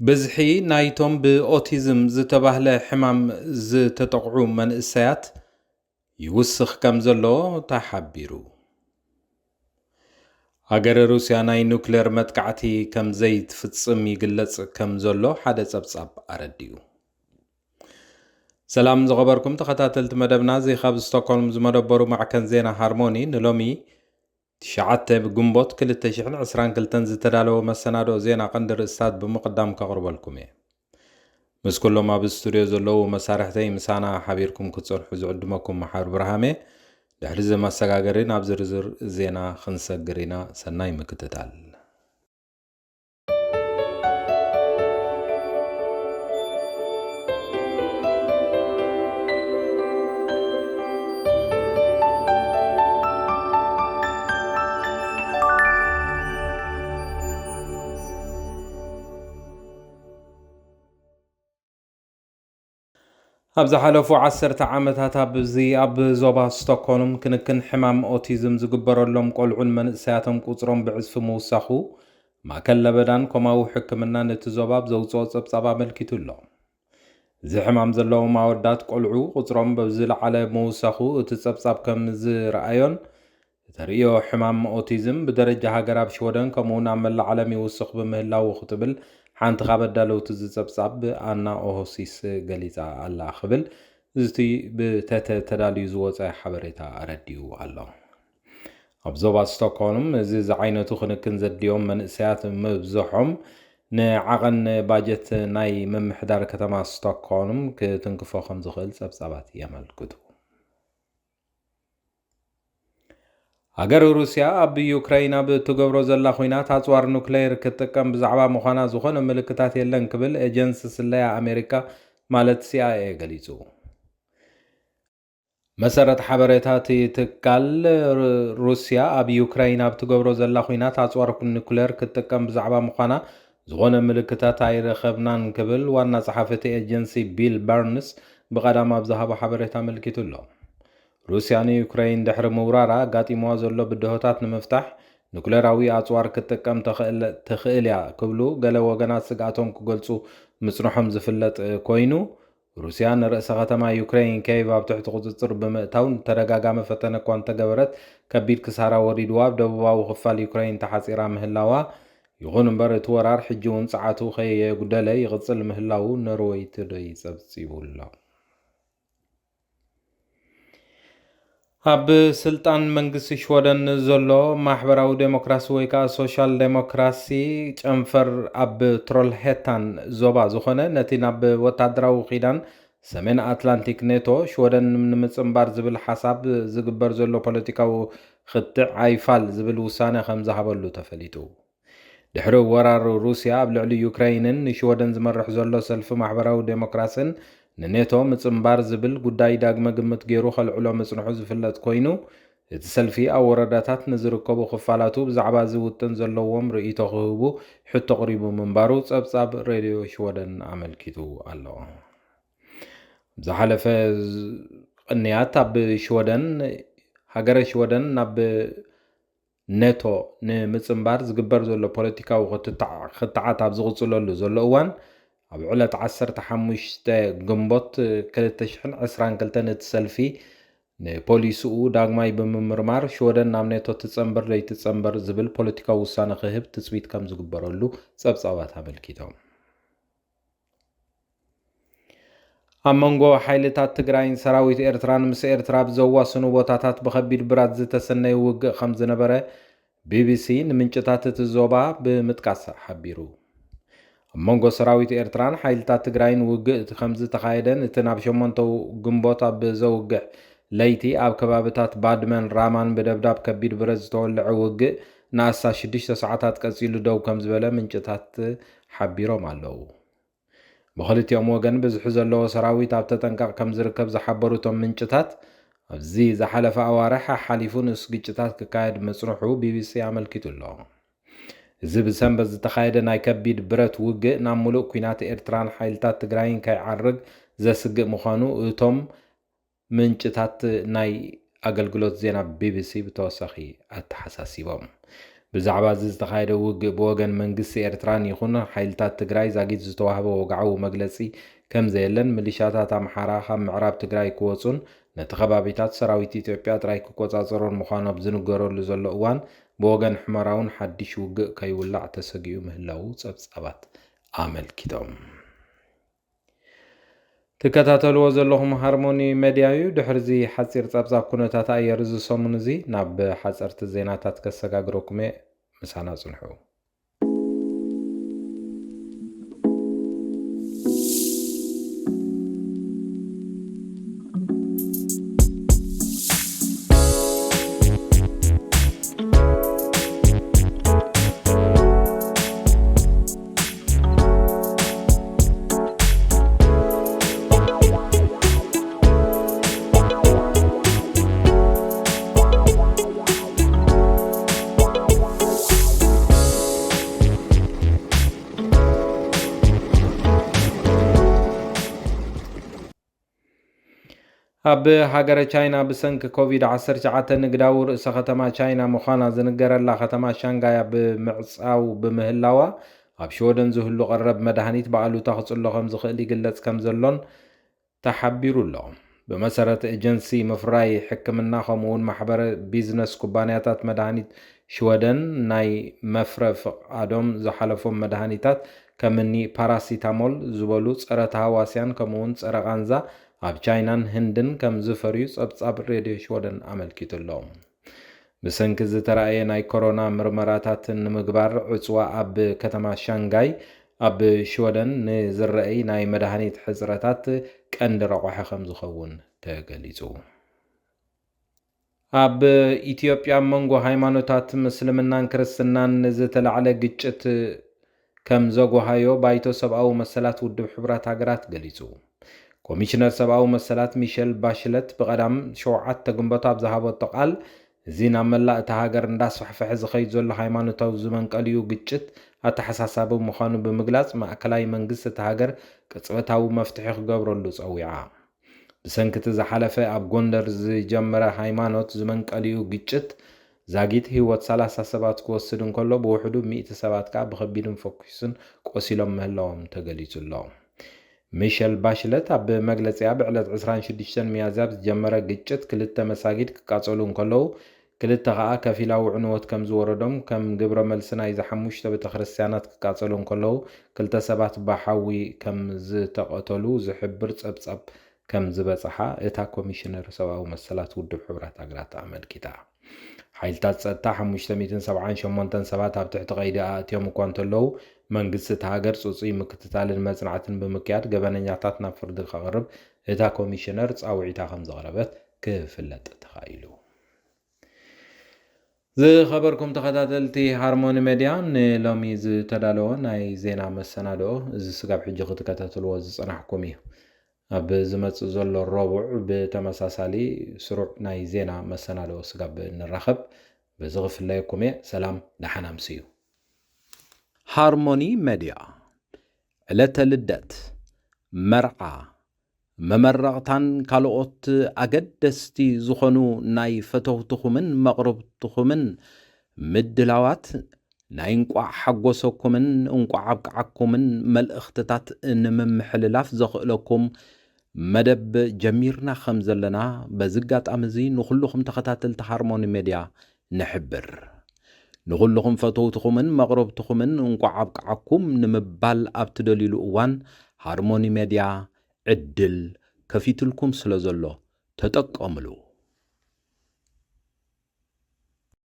ብዝሒ ናይቶም ብኦቲዝም ዝተባህለ ሕማም ዝተጠቕዑ መንእሰያት ይውስኽ ከም ዘሎ ተሓቢሩ። ሃገረ ሩስያ ናይ ኑክሌር መጥቃዕቲ ከም ዘይትፍጽም ይግለጽ ከም ዘሎ ሓደ ጸብጻብ ኣረዲኡ። ሰላም ዝኸበርኩም ተኸታተልቲ መደብና፣ እዚ ካብ ስቶክሆልም ዝመደበሩ ማዕከን ዜና ሃርሞኒ ንሎሚ ትሽዓተ ግንቦት ክልተ ሽሕን ዕስራን ክልተን ዝተዳለወ መሰናድኦ ዜና ቀንዲ ርእስታት ብምቕዳም ከቕርበልኩም እየ። ምስ ኩሎም ኣብ ስቱድዮ ዘለዉ መሳርሕተይ ምሳና ሓቢርኩም ክትጸንሑ ዝዕድመኩም መሓር ብርሃሜ። ድሕሪ እዚ መሰጋገሪ ናብ ዝርዝር ዜና ክንሰግር ኢና። ሰናይ ምክትታል። ኣብ ዝሓለፉ ዓሰርተ ዓመታት ኣብዚ ኣብ ዞባ ስቶክሆልም ክንክን ሕማም ኦቲዝም ዝግበረሎም ቆልዑን መንእሰያቶም ቁጽሮም ብዕጽፊ ምውሳኹ ማእከል ለበዳን ኮማዊ ሕክምናን እቲ ዞባ ኣብ ዘውጽኦ ጸብጻብ ኣመልኪቱ ኣሎ። እዚ ሕማም ዘለዎም ኣወዳት ቆልዑ ቁጽሮም ብዝለዓለ ምውሳኹ እቲ ጸብጻብ ከም ዝረኣዮን፣ እተርእዮ ሕማም ኦቲዝም ብደረጃ ሃገር ኣብ ሽወደን ከምኡውን ኣብ መላእ ዓለም ይውስኽ ብምህላዉ ክትብል ሓንቲ ካብ ኣዳለውቲ እዚ ጸብጻብ ኣና ኦሆሲስ ገሊጻ ኣላ ክብል እቲ ብተተ ተዳልዩ ዝወጸ ሓበሬታ ኣረዲኡ ኣሎ። ኣብ ዞባ ስቶክሆልም እዚ ዝዓይነቱ ክንክን ዘድልዮም መንእሰያት ምብዝሖም ንዓቐን ባጀት ናይ ምምሕዳር ከተማ ስቶክሆልም ክትንክፎ ከም ዝኽእል ጸብጻባት የመልክቱ። ሃገር ሩስያ ኣብ ዩክራይን ኣብ እትገብሮ ዘላ ኲናት ኣጽዋር ኑክሌር ክትጥቀም ብዛዕባ ምዃና ዝኾነ ምልክታት የለን ክብል ኤጀንሲ ስለያ ኣሜሪካ ማለት ሲኣይኤ ገሊጹ። መሰረት ሓበሬታ እቲ ትካል፣ ሩ-፣ ሩስያ ኣብ ዩክራይን ኣብ ትገብሮ ዘላ ኲናት ኣጽዋር ኑክሌር ክትጥቀም ብዛዕባ ምዃና ዝኾነ ምልክታት ኣይረኸብናን ክብል ዋና ጸሓፊ እቲ ኤጀንሲ ቢል በርንስ ብቐዳም ኣብ ዝሃቦ ሓበሬታ ኣመልኪቱ ኣሎ። ሩስያ ንዩክሬን ድሕሪ ምውራራ ኣጋጢምዋ ዘሎ ብድሆታት ንምፍታሕ ኑክሌራዊ ኣጽዋር ክትጥቀም ተኽእል፣ ትኽእል እያ ክብሉ ገለ ወገናት ስግኣቶም ክገልጹ ምጽንሖም ዝፍለጥ ኮይኑ፣ ሩስያ ንርእሰ ከተማ ዩክሬን ኬቭ ኣብ ትሕቲ ቁጽጽር ብምእታው ተደጋጋሚ ፈተነ እኳ እንተገበረት፣ ከቢድ ክሳራ ወሪድዋ ኣብ ደቡባዊ ክፋል ዩክሬን ተሓጺራ ምህላዋ፣ ይኹን እምበር እቲ ወራር ሕጂ እውን ጸዓቱ ከየጉደለ ይቕጽል ምህላዉ ኖርወይ ቱደይ ጸብጺቡ ኣሎ። ኣብ ስልጣን መንግስቲ ሽወደን ዘሎ ማሕበራዊ ዴሞክራሲ ወይ ከዓ ሶሻል ዴሞክራሲ ጨንፈር ኣብ ትሮልሄታን ዞባ ዝኾነ ነቲ ናብ ወታደራዊ ኪዳን ሰሜን ኣትላንቲክ ኔቶ ሽወደን ንምጽንባር ዝብል ሓሳብ ዝግበር ዘሎ ፖለቲካዊ ክትዕ ኣይፋል ዝብል ውሳነ ከም ዝሃበሉ ተፈሊጡ። ድሕሪ ወራር ሩስያ ኣብ ልዕሊ ዩክሬይንን ንሽወደን ዝመርሕ ዘሎ ሰልፊ ማሕበራዊ ዴሞክራስን ንኔቶ ምጽንባር ዝብል ጉዳይ ዳግመ ግምት ገይሩ ከልዕሎ ምጽንሑ ዝፍለጥ ኮይኑ፣ እቲ ሰልፊ ኣብ ወረዳታት ንዝርከቡ ክፋላቱ ብዛዕባ እዚ ውጥን ዘለዎም ርእይቶ ክህቡ ሕቶ ኣቕሪቡ ምንባሩ ጸብጻብ ሬድዮ ሽወደን ኣመልኪቱ ኣሎ። ዝሓለፈ ቅንያት ኣብ ሽወደን፣ ሃገረ ሽወደን ናብ ኔቶ ንምጽንባር ዝግበር ዘሎ ፖለቲካዊ ክትትዓ-፣ ክትዓት ኣብ ዝቕጽለሉ ዘሎ እዋን፣ ኣብ ዕለት ዓሰርተ ሓሙሽተ ግንቦት ክልተ ሽሕን ዕስራን ክልተን እቲ ሰልፊ ንፖሊሲኡ ዳግማይ ብምምርማር ሽወደን ናብ ኔቶ ትጸንበር ደይትጸንበር ዝብል ፖለቲካዊ ውሳነ ክህብ ትጽቢት ከም ዝግበረሉ ጸብጻባት ኣመልኪቶም። ኣብ መንጎ ሓይልታት ትግራይን ሰራዊት ኤርትራን ምስ ኤርትራ ኣብ ዘዋስኑ ቦታታት ብኸቢድ ብረት ዝተሰነየ ውግእ ከም ዝነበረ ቢቢሲ ንምንጭታት እቲ ዞባ ብምጥቃስ ሓቢሩ። ኣብ መንጎ ሰራዊት ኤርትራን ሓይልታት ትግራይን ውግእ ከም ዝተኻየደን እቲ ናብ ሸሞንተ ግንቦት ኣብ ዘውግሕ ለይቲ ኣብ ከባብታት ባድመን ራማን ብደብዳብ ከቢድ ብረት ዝተወልዐ ውግእ ንኣስታት ሽዱሽተ ሰዓታት ቀጺሉ ደው ከም ዝበለ ምንጭታት ሓቢሮም ኣለዉ። ብኽልቲኦም ወገን ብዝሒ ዘለዎ ሰራዊት ኣብ ተጠንቀቕ ከም ዝርከብ ዝሓበሩ እቶም ምንጭታት፣ ኣብዚ ዝሓለፈ ኣዋርሕ ሓሓሊፉ ንኡስ ግጭታት ክካየድ ምጽንሑ ቢቢሲ ኣመልኪቱ ኣሎ። እዚ ብሰንበት ዝተኻየደ ናይ ከቢድ ብረት ውግእ ናብ ምሉእ ኲናት ኤርትራን ሓይልታት ትግራይን ከይዓርግ ዘስግእ ምዃኑ እቶም ምንጭታት ናይ ኣገልግሎት ዜና ቢቢሲ ብተወሳኺ ኣተሓሳሲቦም። ብዛዕባ እዚ ዝተኻየደ ውግእ ብወገን መንግስቲ ኤርትራን ይኹን ሓይልታት ትግራይ ዛጊት ዝተዋህበ ወግዓዊ መግለጺ ከም ዘየለን፣ ሚሊሻታት ኣምሓራ ካብ ምዕራብ ትግራይ ክወጹን ነቲ ከባቢታት ሰራዊት ኢትዮጵያ ጥራይ ክቆጻጸሮን ምዃኑ ኣብ ዝንገረሉ ዘሎ እዋን፣ ብወገን ሑመራ እውን ሓድሽ ውግእ ከይውላዕ ተሰጊኡ ምህላዉ ጸብጻባት ኣመልኪቶም። ትከታተልዎ ዘለኹም ሃርሞኒ ሜድያ እዩ። ድሕሪ እዚ ሓጺር ጸብጻብ ኩነታት ኣየር እዚ ሰሙን እዚ ናብ ሓጸርቲ ዜናታት ከሰጋግረኩም እየ። ምሳና ጽንሑ። ኣብ ሃገረ ቻይና ብሰንኪ ኮቪድ ዓሰርተ ትሽዓተ ንግዳዊ ርእሰ ከተማ ቻይና ምዃና ዝንገረላ ከተማ ሻንጋይ ኣብ ምዕጻው ብምህላዋ፣ ኣብ ሽወደን ዝህሉ ቀረብ መድሃኒት ብኣሉታ ክጽሎ ከም ዝኽእል ይግለጽ ከም ዘሎን ተሓቢሩ ኣሎ። ብመሰረት ኤጀንሲ ምፍራይ ሕክምና ከምኡውን ማሕበረ ቢዝነስ ኩባንያታት መድሃኒት ሽወደን፣ ናይ መፍረ ፍቓዶም ዝሓለፎም መድሃኒታት ከምኒ ፓራሲታሞል ዝበሉ ጸረ ተሃዋስያን ከምኡውን ጸረ ቃንዛ ኣብ ቻይናን ህንድን ከም ዝፈርዩ ጸብጻብ ሬድዮ ሽወደን ኣመልኪቱ ኣሎ። ብሰንኪ ዝተራእየ ናይ ኮሮና ምርመራታት ንምግባር ዕጽዋ ኣብ ከተማ ሻንጋይ ኣብ ሽወደን ንዝረኣይ ናይ መድሃኒት ሕጽረታት ቀንዲ ረቋሒ ከም ዝኸውን ተገሊጹ። ኣብ ኢትዮጵያ ኣብ መንጎ ሃይማኖታት ምስልምናን ክርስትናን ንዝተላዕለ ግጭት ከም ዘጓሃዮ ባይቶ ሰብኣዊ መሰላት ውድብ ሕቡራት ሃገራት ገሊጹ። ኮሚሽነር ሰብኣዊ መሰላት ሚሸል ባሽለት ብቐዳም ሸውዓተ ግንቦት ኣብ ዝሃበቶ ቃል፣ እዚ ናብ መላእ እታ ሃገር እንዳስፋሕፈሐ ዝኸይድ ዘሎ ሃይማኖታዊ ዝመንቀሊኡ ግጭት ኣተሓሳሳቢ ምዃኑ ብምግላጽ፣ ማእከላይ መንግስቲ እታ ሃገር ቅጽበታዊ መፍትሒ ክገብረሉ ጸዊዓ። ብሰንኪ እቲ ዝሓለፈ ኣብ ጎንደር ዝጀመረ ሃይማኖት ዝመንቀሊኡ ግጭት፣ ዛጊት ህይወት ሰላሳ ሰባት ክወስድ እንከሎ፣ ብውሕዱ ሚእቲ ሰባት ከኣ ብኸቢድን ፈኲስን ቆሲሎም ምህላዎም ተገሊጹ ኣሎ። ሚሸል ባሽለት ኣብ መግለጺኣ፣ ብዕለት ዕስራን ሽዱሽተን ሚያዝያ ኣብ ዝጀመረ ግጭት ክልተ መሳጊድ ክቃጸሉ እንከለዉ፣ ክልተ ከኣ ከፊላዊ ዕንወት ከም ዝወረዶም፣ ከም ግብረ መልሲ ናይዚ ሓሙሽተ ቤተ ክርስትያናት ክቃጸሉ እንከለዉ፣ ክልተ ሰባት ብሓዊ ከም ዝተቐተሉ ዝሕብር ጸብጻብ ከም ዝበጽሓ እታ ኮሚሽነር ሰብኣዊ መሰላት ውድብ ሕቡራት ሃገራት ኣመልኪታ። ሓይልታት ጸጥታ ሓሙሽተ ሚእትን ሰብዓን ሸሞንተን ሰባት ኣብ ትሕቲ ቀይዲ ኣእትዮም እኳ እንተለዉ፣ መንግስቲ እታ ሃገር ጽጹይ ምክትታልን መጽናዕትን ብምክያድ ገበነኛታት ናብ ፍርዲ ከቕርብ እታ ኮሚሽነር ጻውዒታ ከም ዘቕረበት ክፍለጥ ተኻኢሉ። ዝኸበርኩም ተኸታተልቲ ሃርሞኒ ሜድያ፣ ንሎሚ ዝተዳለወ ናይ ዜና መሰናድኦ እዚ ስጋብ ሕጂ ክትከታተልዎ ዝጸናሕኩም እዩ። ኣብ ዝመጽእ ዘሎ ረቡዕ ብተመሳሳሊ ስሩዕ ናይ ዜና መሰናድኦ ስጋብ ንራኸብ፣ በዚ ክፍለየኩም እየ። ሰላም፣ ደሓን ኣምስዩ። ሃርሞኒ ሜድያ፣ ዕለተ ልደት፣ መርዓ፣ መመረቕታን ካልኦት ኣገደስቲ ዝኾኑ ናይ ፈተውትኹምን መቕርብትኹምን ምድላዋት፣ ናይ እንቋዕ ሓጎሰኩምን እንቋዕ ኣብቅዓኩምን መልእኽትታት ንምምሕልላፍ ዘኽእለኩም መደብ ጀሚርና ከም ዘለና በዚ ኣጋጣሚ እዚ ንኹልኹም ተኸታተልቲ ሃርሞኒ ሜድያ ንሕብር። ንኹልኹም ፈተውትኹምን መቕረብትኹምን እንቋዕ ኣብቅዓኩም ንምባል ኣብ ትደልዩሉ እዋን፣ ሃርሞኒ ሜድያ ዕድል ከፊትልኩም ስለ ዘሎ ተጠቀምሉ።